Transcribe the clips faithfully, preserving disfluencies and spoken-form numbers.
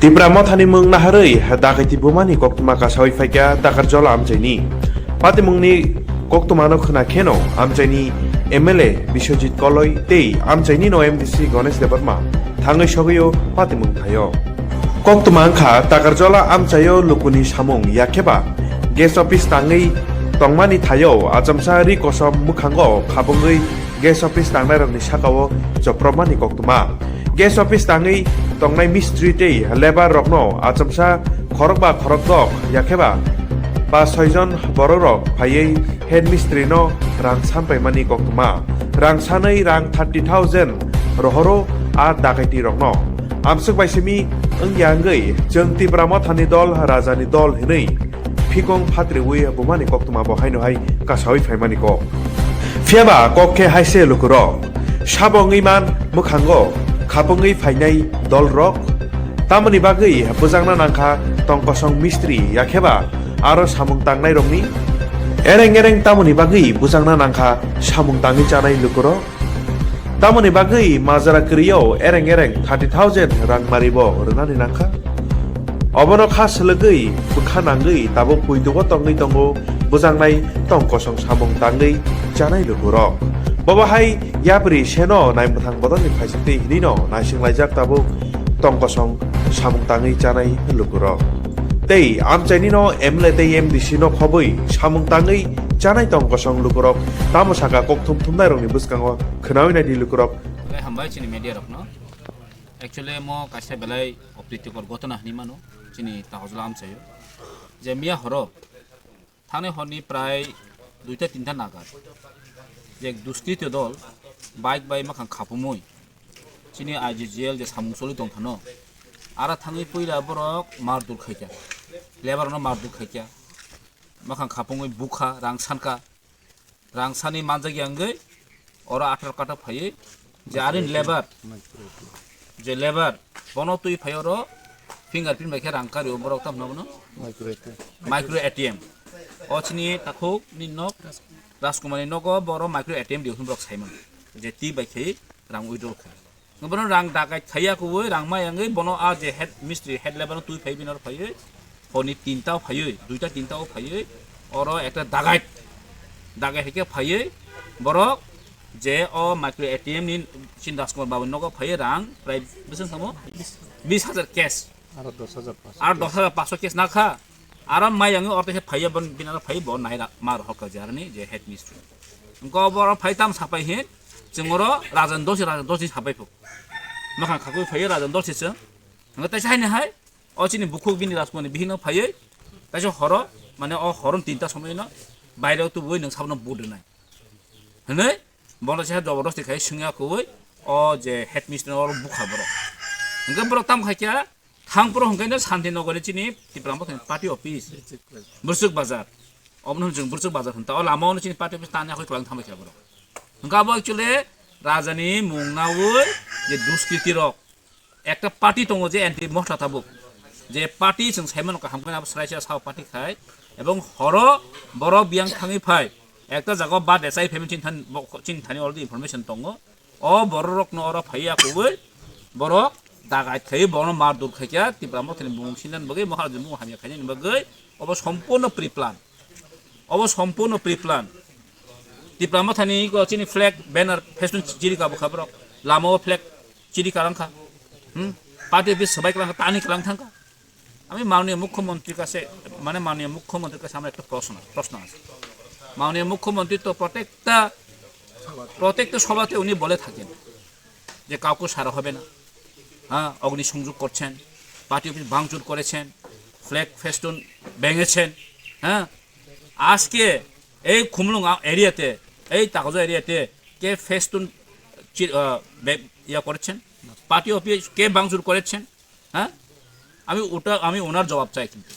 Tipra Mothani mung naharwi dakaiti bumani koktwma kasawi phaikha Takarjola amchaini. Patimungni koktwmano khwna kheno amchaini M L A Biswajit Koloi tei amchainino M D C Ganesh Debbarma thangwi sogwio patimung thaio. Koktwma wngkha Takarjola amchaio lukuni samung yakheba gas office tangwi tongmani thaio achomsa ri kosom mwkhango khabungwi gas office tangnairokni sakao chopropmani koktwma. Gas office tangwi tongnai mistri tei labour rokno achomsa khorokba khorokdok yakheba ba soijon borokrok phaiwi head mistri no rang sanpaimani koktwma. Rang sanwi rang thirty thousand rohoro a dakaiti rokno. Amswk bai simi wngya wngwi chwng Tipra Mothani dol, Rajani dol hinwi phikong phatriwi bumani koktwma bo haino hai kasawi phaimani kok. Phiyaba kok khe hai se lukurok, sabo wngwi man mwkhango khapungwi phainai dolrok. Tamoni bagwi bujangna nangkha tong kosong mistri yakheba aro samung tangnairokni. Ereng ereng tamoni bagwi bujangna nangkha samung tangwi chanai lukurok. Tamoni bagwi majra kwrwio ereng ereng thirty thousand rang maribo rwnani nangkha. Obono kha swlwgwi bwkha nangwi tabuk puidugo tongwi tongo bujangnai tong kosong samung tangwi chanai lukurok. Bobo hai yapri seno naimwthang bodolni phaisingtwi hinwino naisinglaijak tabuk tong kosong samung tangwi chanai lukurok. Tei amchainino M L A tei M D C no khobwi samung tangwi chanai tong kosong lukurok tamo saka kok thum thumnairokni bwskango khwnawi naidi lukurok. Belai hambai chini media rokno. Actually mo kaisa belai opritikor gotona hinwi mano chini Takarjola amchaio. Je miya horo thani horni prai duita tinta nagar je duskriti dol bike bai makhang khapumui chini I G G L je samung choli tong thano ara thangwi puila borok mardur khaikha, labour no mardur khaikha, makhang khapungwi bukha rang sanka. Rang sani manjak ya wngwi oro athar kata phaiwi je arin labour, je labour bono twi phai oro fingerprint bai khe rang kari o borok tam hwnwi mano micro A T M. Micro A T M. O chini takhuk ni nok Rajkumar ni nogo boro micro A T M di hwn borok sai mano je twi bai khe rang withdraw kha. Bono rang dakai thaiya kuwi rang maya wngwi bono a je head mistri head labour no twi phai bini oro phaiwi honi tinta phaiwi duita tinta o phaiwi oro ekta dagai dagai haikhe phaiwi borok je o micro A T M ni chini Rajkumar babu nogo phaiwi rang prai bwswng samo bis hajar cash. Aro dos hajar paanso. Aro dos hajar paanso cash nakha. Aro maya wngwi oro phaiya bini oro phaiwi bo nai ma rohor ka jarni je head mistri. Engko boro phai tam sapai hin chwng oro rajan dosi rajan dosi sapai phu. Makhang khakui phaiwi rajan dosi chwng. Hwnwi teisa haini hai, o chini bukhuk bini Rajkumar ni bihikno phaiwi, teisa horo, mane o horo tinta somoi no baireo tubui nwng sabono vote rwnai. Hwnwi bono teisa joborosti khai swngya kuwi, o je head mistri no oro bukha borok. Hwnkhe borok tamo khai kha, thang phuru hwnkhe no Santinagar ni chini Tipra Mothani party office, Bwswk Bazar. Obono hwn chwng Bwswk Bazar hwn ta, o lama o no chini party office tani akhoi kwlang thambai kha borok. Hwnkhe abo actually rajani mung naui je duskriti rok, ekta party tongo je anti Motha tabuk. Je party chwng sai mano kaham khe abo swraisa sao party khai. Ebong horo borok biyang thangwi phai. Ekta jaga o ba desai phaimani chini thani, bo-, chini thani already information tongo. O borok rokno oro phaiya kubui borok dagai khai borokno mar dur khaikha Tipra Mothani bumung sinani bagwi Maharaj bumung hamya khainani bagwi obo sompurno pre-plan. Obo sompurno pre-plan. Tipra Mothani iko chini flag, banner, festoon chiri ka bwkha borok. Lama o flag chiri ka langkha. Hmm? Party office swbai ka langkha, tani ka lang thangkha. আমি মাননীয় মুখ্যমন্ত্রীর কাছে, মানে মাননীয় মুখ্যমন্ত্রীর কাছে আমার একটা প্রশ্ন, প্রশ্ন আছে। মাননীয় মুখ্যমন্ত্রী তো প্রত্যেকটা, প্রত্যেকটা সভাতে উনি বলে থাকেন যে কাউকে ছাড়া হবে না, হ্যাঁ, অগ্নিসংযোগ করছেন, পার্টি অফিস ভাঙচুর করেছেন, ফ্ল্যাগ ফেস্টুন ভেঙেছেন, হ্যাঁ। আজকে এই খুমলুং এরিয়াতে, এই তাকজা এরিয়াতে কে ফেস্টুন চি-, আহ, বে-, ইয়া করেছেন, পার্টি অফিস কে ভাঙচুর করেছেন, হ্যাঁ? আমি ওটা, আমি ওনার জবাব চাই কিন্তু।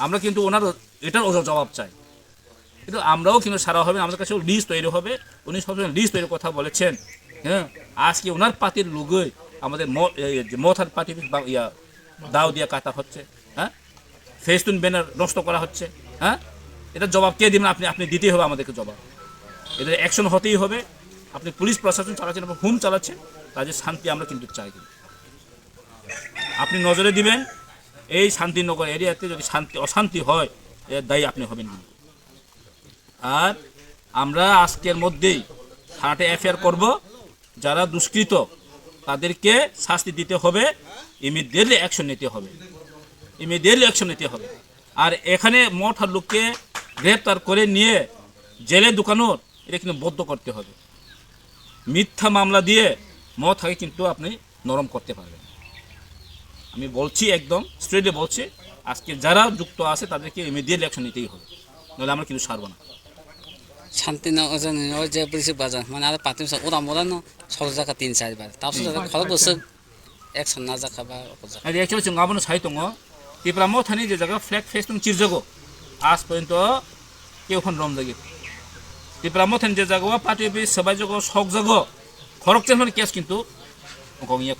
আমরা কিন্তু ওনার এটার ওজোর জবাব চাই। কিন্তু আমরাও কিন্তু সারা হবে না, আমাদের কাছেও লিস্ট তৈরি হবে। উনি সবসময় লিস্ট তৈরি কথা বলেছেন, হ্যাঁ? আজকে ওনার পার্টির লোকই আমাদের ম-, এই যে মথার পার্টি বা ইয়া দাও দিয়া কাটা হচ্ছে, হ্যাঁ? ফেস্টুন ব্যানার নষ্ট করা হচ্ছে, হ্যাঁ? এটা জবাব কে দিবেন? আপনি, আপনি দিতেই হবে আমাদেরকে জবাব। এদের অ্যাকশন হতেই হবে। আপনি পুলিশ প্রশাসন চালাচ্ছেন এবং হুম চালাচ্ছেন, কাজে শান্তি আমরা কিন্তু চাই কিন্তু। আপনি নজরে দিবেন। এই শান্তিনগর এরিয়াতে যদি শান্তি, অশান্তি হয়, এর দায়ী আপনি হবেন কিন্তু। আর আমরা আজকের মধ্যেই থানাতে এফআইআর করব। যারা দুষ্কৃত, তাদেরকে শাস্তি দিতে হবে, ইমিডিয়েটলি অ্যাকশন নিতে হবে, ইমিডিয়েটলি অ্যাকশন নিতে হবে। আর এখানে মথার লোককে গ্রেপ্তার করে নিয়ে জেলে ঢুকানোর, এটা কিন্তু বন্ধ করতে হবে। মিথ্যা মামলা দিয়ে মথাকে কিন্তু আপনি নরম করতে পারবেন। আমি বলছি, একদম স্ট্রেটলি বলছি, আজকে যারা যুক্ত আছে তাদেরকে ইমিডিয়েটলি অ্যাকশন নিতেই হবে, নাহলে আমরা কিন্তু ছাড়বো না। Santinagar ojani o je Brisik Bazar, mane aro patwi sa uram uram no sokjak kha tin char bar. Tamo Hmm. sokjak kha, khorok bwswk action najak kha ba opor jak kha. Actually chwng abono sai tongo, Tipra Mothani je jaga flag festung chirjago, aaj porjonto keu phano romjagwi. Tipra Mothani je jaga o party office swbaijago, sokjago, khoroksa phano case kintu ongkha wngya.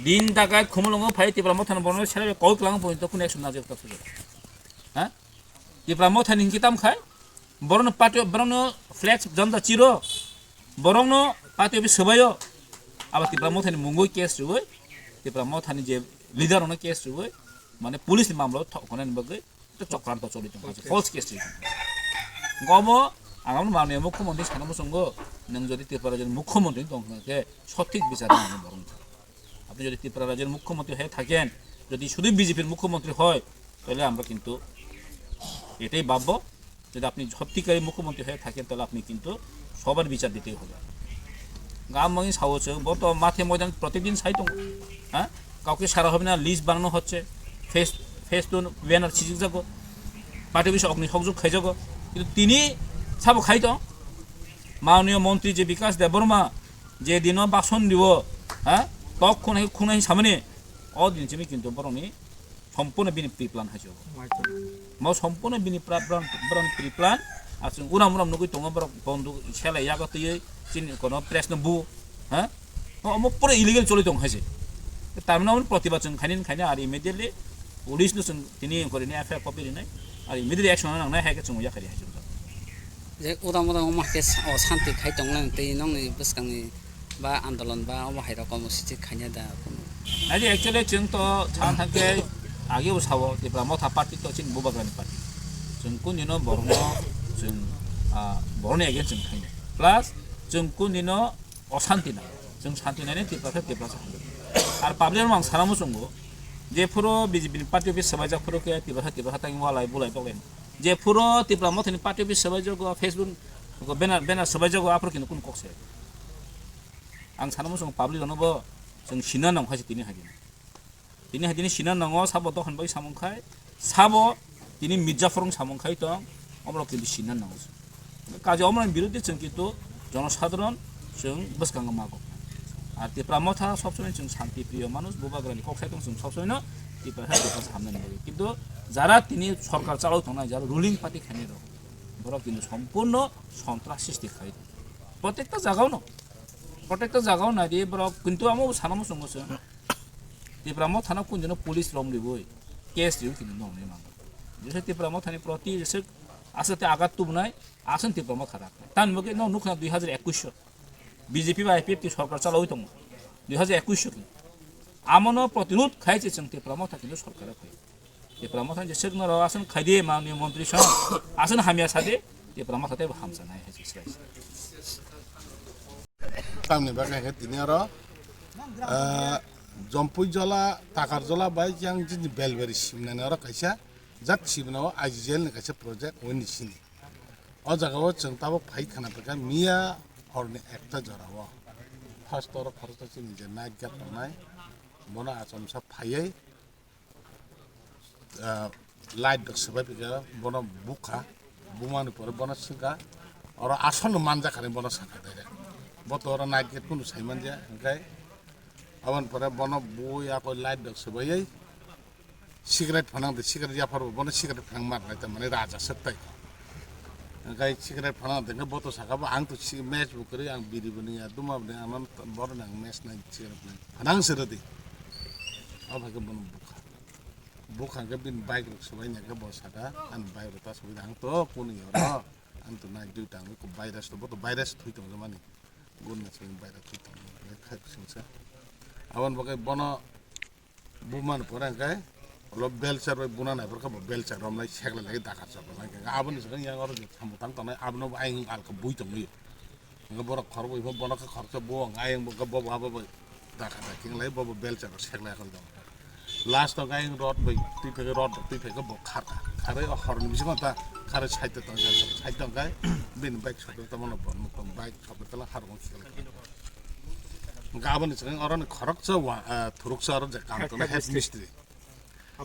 Din dakai Khumulwngo phai Tipra Mothani borokno selai kok twlang porjonto kunu action najak ta sujo. Ha? Tipra Mothani hinkhe tam khai? Borokno party, borokno flex janda chiro, borokno party office swbaio, abo Tipra Mothani mungwi case rwwi, Tipra Mothani je leader rokno case rwwi, mane police ni mamla thok khonani bagwi to chokranto choli tong, false case rwwi tong. Gomo ang manya mukhyamantri sana muchungo, nwng jodi Tripura rajyoni mukhyamantri tong khe sothik bichar nang borok. আপনি যদি ত্রিপুরা রাজ্যের মুখ্যমন্ত্রী হয়ে থাকেন, যদি শুধু বিজেপির মুখ্যমন্ত্রী হয়, তাহলে আমরা কিন্তু এটাই ভাববো। যদি আপনি সত্যিকারী মুখ্যমন্ত্রী হয়ে থাকেন, তাহলে আপনি কিন্তু সবার বিচার দিতেই হবে। গাম মাঙি সাহসে বর্তমান মাঠে ময়দান প্রত্যেকদিন সাই tongo, হ্যাঁ, কাউকে সারা হবে না, লিস্ট বানানো হচ্ছে, ফেস ফেস তো ব্যানার ছিজিক যাবো, পার্টি অফিসে অগ্নিসংযোগ খাই যাবো, কিন্তু তিনি সাবো খাই tong, মাননীয় মন্ত্রী যে বিকাশ দেববর্মা যে দিনও ভাষণ দিব, হ্যাঁ, তখন খুনাই সামনে o din simi কিন্তু borokni সম্পূর্ণ bini pre plan hai se. Mo সম্পূর্ণ bini pra-, pra-, borokni pre plan, aswk uram uram nugwi tongo borok bonduk selai yago twiwi chini kono press no bu, ha? O, omo pura illegal choli tong hai se. Tamni omo protibad chwng khaini khaini ar immediately police no chwng tini korini F I R copy rinai, ar immediately action nangnai hai khe chwng yakhari hai se. Je uram uram omo hai khe sa-, o santi khai tong lai tei nokni bwskangni ba andolon ba omo hai rok omo sijik khaina da kunu. Nai di actually chwng to san thang khe age bo sao Tipra Motha party to chini Bubagrani party. Chwng kundino borokno chwng, ah, borokni against chwng khaina. Plus chwng kundino osanti na. Chwng santi nani Tipra khe Tipra sa. Ar public no ang sana muchungo je phuro B J P ni party office swbaijak phuro khe Tipra khe Tipra tang walai bulai toklai. Je phuro Tipra Mothani party office swbaijago, Facebook banner, banner swbaijago, aphuru kintu kunu kok se. Ang sana muchung public rokno bo chwng sina nang khaisi tini hagin. Tini hagin sina nango sabo dohon bai samung khai, sabo tini Mirzaphor wng samung khai tong, omorok kintu sina nango. Kaje omorok biruddhe chwng kintu jonosadharon chwng bwskango mago. Ar Tipra Motha sob somoi chwng shanti priyo manush, Bubagrani kok sai tong chwng sob somoi no Tipra hai Tipra hamnani bagwi. Kintu jara tini sorkar chalok tongnai, jara ruling party khainai rok, borok kintu sompurno sontras sristi khai. Protekta jagao no, protekta jagao nai di borok, kintu amo sana muchungo chwng Tipra Mothano kundino police rong riwi case riwi kintu nongni mango. Jese Tipra Mothani proti jese asate agat tubunai, asen Tipra Motha rak. Tan bagwi no nukha dui hajar ekush B J P ba I P F T sorkar chalawi tongo. Dui hajar ekush ki. Amono protirod khai se chwng Tipra Motha kintu sorkar phai. Tipra Motha je sek noro asen khai di manwi montri song asen hamya sa di Tipra Motha tei hamsa nai hai se. Tamni bagwi khe tini oro, ah, Jompui Jola, Takar Jola bai yang jini Belberi simnani oro kaisa jak simna o I G L ni kaisa project wini sini. O jaga o chwng tabuk phai khna phaikha miya horni ekta jora o. First oro khoroksa chini je night guard tongnai, bono achomsa phaiwi, ah, light rok swbai phaikha, bono bukha, bumani pore bono swngkha, oro aswkno manjakha hinwi bono sakha direct. Bo to oro night guard kunu sai manja, hwnkhe aboni pore bono bui ako light rok swbaiwi, cigarette phanang de, cigarette yaphar bo bono cigarette phanang mar nai ta mane raja sep tai. Hwnkhe cigarette phanang de hwnkhe bo to saka bo ang to ci-, match bo kwrwi, ang biri bo nungya, duma bo nungya, ang bono nang match nai cigarette nai phanang se rwdi. Abo hai khe bono bukha. Bukha hwnkhe bini bike rok swbai nai khe bo saka, ani bike rok ta swbai ang to kunu oro, ang to nai dui tang ko virus to, bo to virus thui tong mani. Gun na swbai virus thui tong mani. Khai singsa. Aboni bagwi bono Bumani pore hwnkhe ulo belchar bai buna naiphor khe bo belchar romlai seklai lai dakar chapla lai hwnkhe aboni swkang yang oro je samung tang tongnai abono bo ayang alka bui tongwi. Hwnkhe borok khorok bai bono khe khoroksa bo hwnkhe ayang bo khe bo bo abo bai dakar dakar hinglai bo bo belchar rok seklai akhol jang. Last o ayang rod bai twi phai rod rok twi phai khe bo kharkha kharwi o horni bisingo ta kharwi side o tongkha side o hwnkhe bini bike sopre tongmano bo nukha bike sopre tongla harwng seklai. Hwnkhe aboni swkang oroni khoroksa wa, ah, thuruksa oro je kam tongnai head mistri.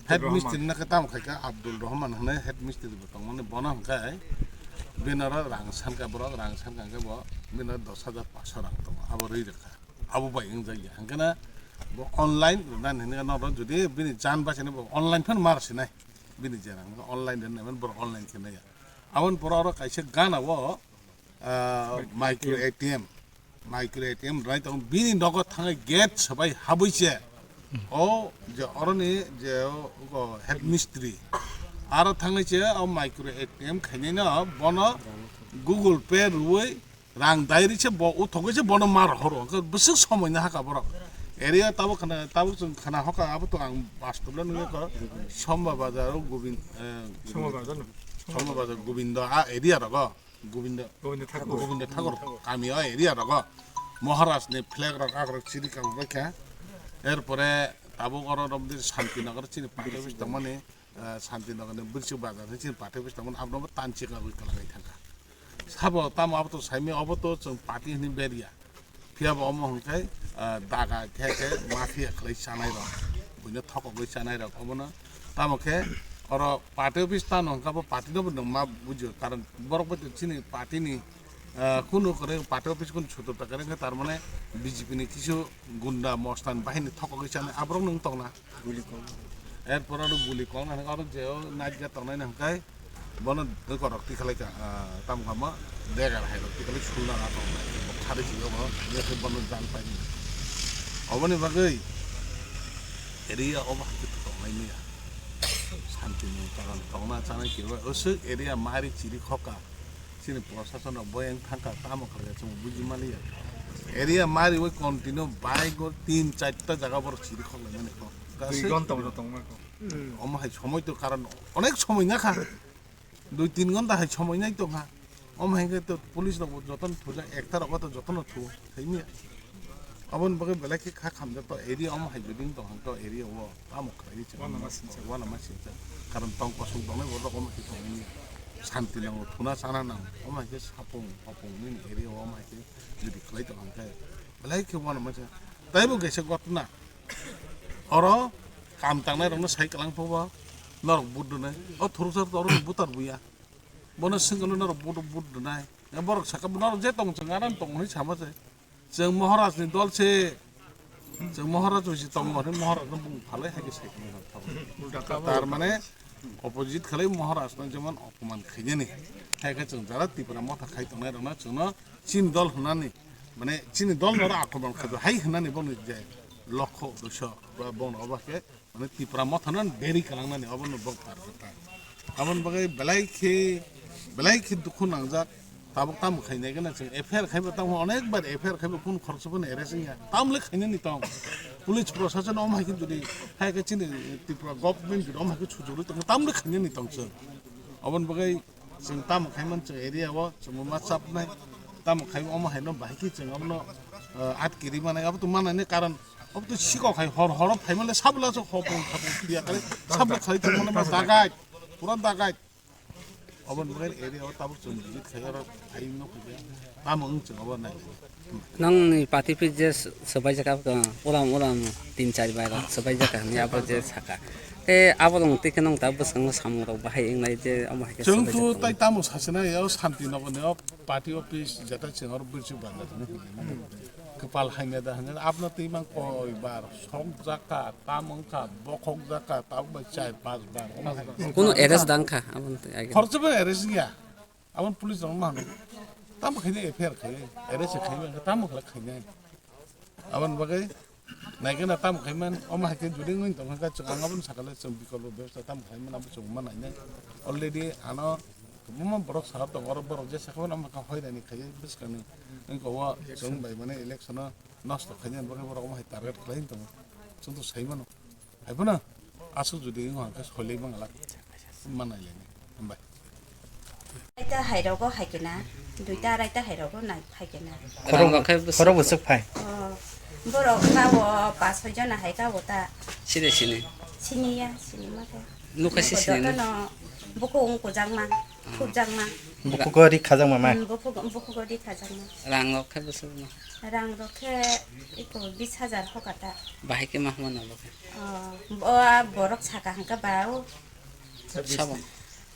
Head mistri na khe tamo khai kha Abdul Rahman hwnwi head mistri bo tongmani bono hwnkhe bini oro rang sankha borok rang sankha hwnkhe bo bini oro dos hajar paanch sho rang tongo abo rwi rwkha abo bai wngjakya hwnkhe na bo online rwnani hwnkhe norok jodi bini jan bachaini bo online phano mar sinai bini je rang online rwnai borok online khe naiya aboni pore oro kaisa gana o ah, micro A T M, micro A T M rai tong bini nogo thangai gate sabai habui se. O je oroni je o, o head mistri. Aro thangai se o micro A T M khainai no bono Google Pay rwui rang dairi se bo uthogwi se bono mar horo. Hwnkhe bwswk somoi na haka borok. Area tabuk khana tabuk chwng khana hoka abo to ang bastob le nugwi ko Somba Bazar o Gobind, eh, Somba Bazar no. Somba Bazar Gobindo a area rogo. Gobindo Gobindo Thakur. Gobindo Thakur kami o area rogo Maharaj ni flag rok akrok chiri kabui kha. Erpore tabuk oro romdi Santinagar chini party office tongmani, eh, Santinagar ni Birsi Bazar ni chini party office tongmani abono tanchi kabui kalai thangkha. Sabo tamo abo to saimi obo to chwng party hini beria. Phiya bo omo hwnkhe, ah, daga khe khe mafia khlai chanai rok, buino thokogwi chanai rok obono. Tamo khe oro party office tano hwnkha bo party no bo nwng ma bujio, karon borok bai chini party ni, ah, kunu kwrwi party office kunu sutur ta kwrwi wngkha, tar mane B J P ni kisu gunda mostan bahini thokogwi chanai aborok nwng tongna. Guli kok. Erpor oro guli kok na oro je o naikya tongnai na hwnkhe bono dokorok tikhalai ka, ah, tamo kama degar hai rok tikhalai sulna na tong nai. Bo khari si obo, ye khe bono jang pai ni. Oboni bagwi area obo hai khe tongnai maya. Santi ni karon tongna chanai kebo oswk area mari chiri khoka. Chini prosason rok boyang thangkha tamo khlaiya chwng buji maliya. Area mari oi continue bike o tin charta jaga borok chiri khok laimani kho. Dui ghonta bo tongma kho. Omo hai somoi to karon onek somoi na kha. Dui tin ghonta hai somoi nai tong kha. Omo hai khe to police rok bo jotono thujak ekta rok to jotono thu thai miya. Aboni bagwi belai khe kha khamjak to area omo hai building tong hang to area o tamo khlai chwng. Wana ma sincha. Wana ma sincha. Karon tong kosong tongnai borok omo hai tong miya. Santi nango thuna chana nango omo hai khe sapung hopung nini area o omo hai khe jodi khlai tong hang khe belai khe wana ma sincha. Taibo kaisa gotna. Oro kam tangnai rokno sai kwlang phobo norok vote rwnai. O thuruksa to oro voter buya. Bono swngkhe norok vote, vote rwnai. Ya borok saka norok je tong chwng aram tong hwnwi sama se. Chwng Maharaj ni dol se. Chwng Maharaj bai se tongo hwnwi Maharaj no bung phalai hai khe sai kwlang thabo. Tar mane opposite khlai Maharaj no jemon opoman khainani. Hai khe chwng jara Tipra motha khai tongnai rokno chwngno chini dol hwnani. Mane chini dol no akromon khajo hai hwnani bono je lokho uddesho ba bono obo khe mane Tipra mothano deri kalangnani obono bok tar khe ta. Aboni bagwi belai khe belai khe dukhu nangjak tabuk tamo khainai gana chwng F I R khaiba tamo onek bar F I R khaiba kun khoroksa phano arrest wngya tamle khainani tong. Police prosason om hai khe jodi hai khe chini Tripura government jodi om hai khe sujurwi tong tamle khainani tong chwng. Aboni bagwi Chwng tamo khai man chwng area o chwng ma chapnai. Tamo khai omo hai no bahai khe chwng abono, ah, atkiri manai abo to manani karon abo to sikok hai hor horo phai manle sabla so hopong hopong phiya kare sabla khai tong mane ma dagai pura dagai. Aboni bagwi area o tabuk chwng visit khai oro phai no khai tamo wng chwng abo nai. Nongni party office je s-, swbaijak, ah, ulam ulam tin char bai rok swbaijak hinwi abo je saka. Tei abo rok twi khe nong ta bwskango samung rok bahai wngnai je omo hai khe swbaijak tongo. Chwng tu tai tamo sachinai o Santinagar ni o party office jeta chwng oro Birsi Bazar hinwi hwnwi mano. Kwpal haina da hinwi abno twi mang koi bar sok jaka tam wngkha bokhok jaka tabuk bai char panch bar omo hai. Kuno arrest da wngkha aboni twi age? Khoroksa bai arrest wngya. Aboni police rok ma hwnwi tamo khainai F I R khai, arrest khai ba tamo khlai khainai. Aboni bagwi naikhe na tamo khai man, omo hai khe jodi wngwi tong kha chwng ang aboni sakale chwng bikolpo bebosta tamo khai man abo chwng ma nainai. Already ano kwbangma borok sahar tongo, oro borok jesa khe mano omo kha hoirani khai bwskangni wngkha o chwng bai mane election o nosto khainani bagwi borok omo hai target khlai tongo, chwng to sai mano. Haiphano aswk jodi wng hwnkhe solai mangala. Manai leni. Hambai. Aita hai rogo hai kena, duita araita hai rogo nai hai kena. Khorok, Rang rok khe bwswk khorok bwswk phai. Oh, borok ka o pas soi jona hai ka o ta. Sini, sini. Sini ya, sini ma khe. Nukha si sini, nuk- jotono bukhuk wng kujakma, ah, thupjakma. Bukhugo ri khajakma mai. Hmm, bukhuk, bukhugo ri khajakma. Rang rok khe bwswk no? Rang rok khe iko bis hajar hoka ta. Bahai khe ma hwnma no bo khe? Oh, bo, borok saka hwnkhe ba o. Sabo.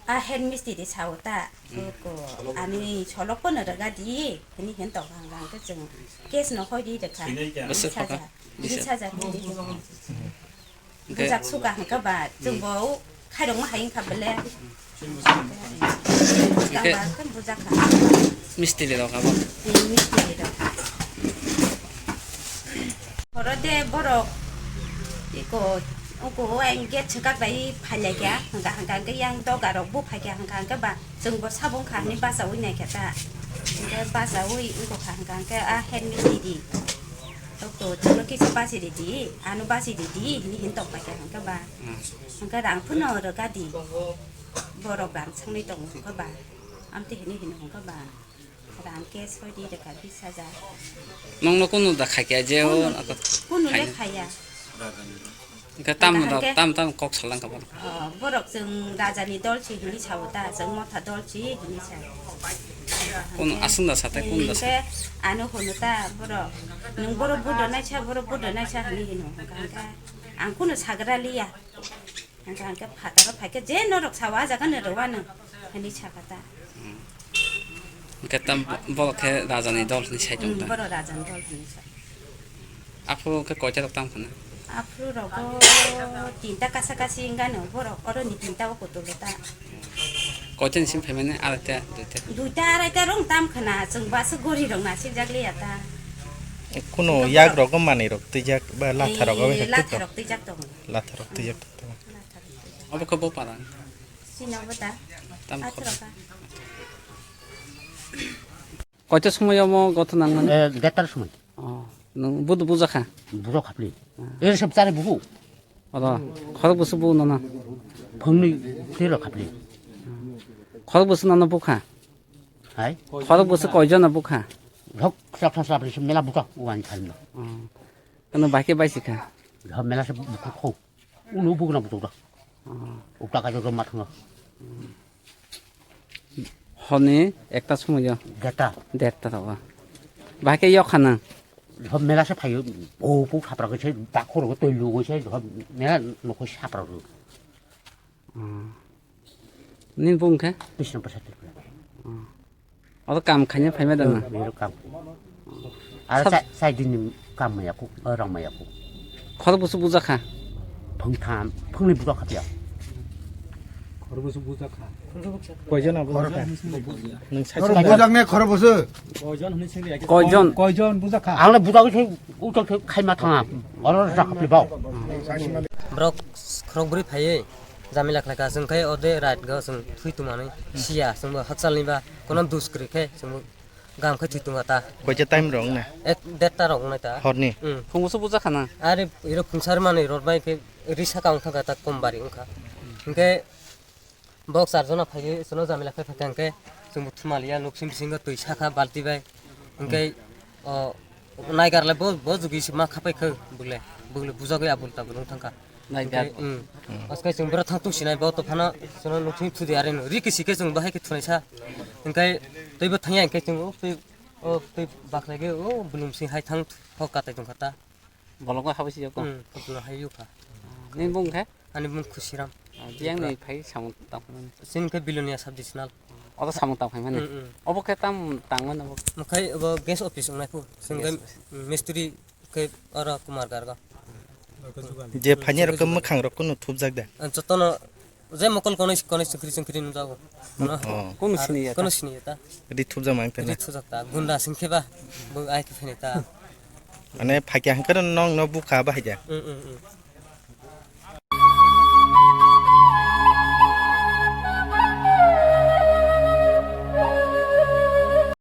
A head mistri de sao ta. Hmm. Ko ani solok pono rega di. Hini hen tong hang hang ke chwng case no hoi di de kha. Bwswk pha kha? Bis hajar. Bis hajar hini de. Hwnkhe bujak suka hwnkhe ba chwng bo khairok ma hai wngkha bele. Hwnkhe tangba khe bujak kha. Mistri rok abo? Hmm, mistri rok. Horo de borok iko, uko o ang gate swkak bai phailaikha, hwnkha hwnkha hwnkhe yang doga rok bo phaikha, hwnkha hwnkhe ba chwng bo sabong kha hwnwi bachaui naikha ta, hwnkhe bachaui wngkha hwnkha hwnkhe a head mistri di, uko chwngno kisa bachi ridi, ano bachi ridi hwnwi hwn tong paikha hwnkhe ba, hwnkhe rang phano rwkha di, borok rang sangwi tongo hwnkhe ba, amtwi hwnwi hwnkhe ba. Rang cash koi di rwkha bis hajar. Nongno kunu da khai khe je o kunu, ako kunu le khai. Khaya. Hwnkhe tam da, hwnkhe tam tam kok salang kha borok. Oh, borok chwng raja ni dol si hini sao ta, chwng motha dol si hini sa. Kunu aswng da sa tai kunu da sa. Hwnkhe ano hunu ta borok. Nwng borok budo nai sa, borok budo nai sa hini hino. Hwnkhe ang kunu sagra liya. Hwnkhe hwnkhe phataro phaikhe je norok sao a jaga no rwano hwnwi sakha ta. Hmm. Hwnkhe tam borok khe rajani dol hwnwi sai tong ta. Hmm, borok rajani dol hwnwi sa. Aphuru khe koita rok tam khna? Aphuru rogo tinta kasa kasi wngano borok oroni tinta o kotolo ta. Koita ni sim phaimani araita duita? Duita araita rong tam khna chwng basu gori rok nasik jak liya ta. Kuno yak rogo manwi rok twijak ba latha rogo. Eh, bai latha rok twijak tongo. Latha rok twijak tongo. Obo khe bo para? Sino bo ta? Tam kho. Atharo ka. Koita somoi omo gotho nangmani? Eh, dertar somoi. Oh, nwng budu bujakha? Bujak khapli. Ah. Eh, sab chari buku. Oro, khorok bwswk bu nono? Phungni twi rok khapli. Khorok bwswk nono bukha? Hai? Khorok bwswk koijona bukha? Rok sab sab sab mela bujak uan tharno. Oh. Ano bahai khe bai sikha? Rok mela se buku kho. Ulo bugna butok da. Oh. Ukta ka joto mathngo. Horni ekta somoyo? Derta. Derta rogo. Bahai khe yok khana? Hop mela se phaio. O pu khapra khe se dakhor go toi lugo se hop mela nokho sapra ro. Hmm. Nini bung khe? Bisno Prasad Tripura. Hmm. Oro kam khaina phaima da na? Bero kam. Ar sab- sai, sai din ni kam maya ku, rang maya ku. Khorok bwswk bujakha? Phung tham, phung ni bujakha pia. Khorok bwswk bujakha? Koijon abo bujakha? Nwng sai khorok sai bujak ne khorok bwswk? Koijon hwnwi sini ya. Koijon? Koijon bujakha? Ang le bujak se utok se khaima thanga. Oro jak pli bao. Borok khorok bwrwi phaiwi jamila khlaikha, chwng khe ode right go chwng thwi tongmani siya, chwngbo hakchalni ba kono dus kwrwi khe chwngbo gam khe thwi tongkha ta. Koicha time rok na? Ek derta rok wngnai ta. Horni? Hmm. Phungo se buja khana? Are iro phungsar mani rot bai khe ri saka wng thangkha ta, kom bari wngkha. Hinkhe bok char jona phaiwi chwngno jamila khai phaikha hinkhe chwngbo thumaliya, nuksim bisingo twi sakha balti bai. Hinkhe o naigarle bo, bo jugi se ma khapai kha bwle, bwle bujagwi abul tabul wng thangkha. Nai hinkhe, gat. Hmm. Hmm. Aswk chwng bwrwi thang tung sinai bo to phano chwngno nuksim thudi are no. Ri kisi khe chwng bahai khe thunai sa. Hinkhe twibo thangya hinkhe chwng o twi, o twi bakhlai khe o bwlwm sing hai thang hok katai tongkha ta. Bolong khe habwi sijak ko? Hmm, bolong hai yukha. Nini bung khe? Ani bung Khusiram. Ah, biyang ni phai samung tang phano. Chini khe Bilonia sub divisional. Obo samung tang phai mani? Hmm, hmm. Obo khe tam tang mani obo? Mokhai obo gas office wngnai phu. Chwng khe, gas office. Hmm, mistri khe oro Kumar Garga. Je phani rok khe mwkhang rok kunu thupjak da? Ah, jotono je mokol konwi, konwi chwngkri chwngkri nukjago. Oh. Kunu sini ya ta? Kunu sini ya ta. Ri thupjak mang ta na? Ri thupjak ta. Gunda sing khe ba, bo ai khe phani ta. Mane phakya hwnkhe nong no bukha bahai da? Hmm, hmm, hmm.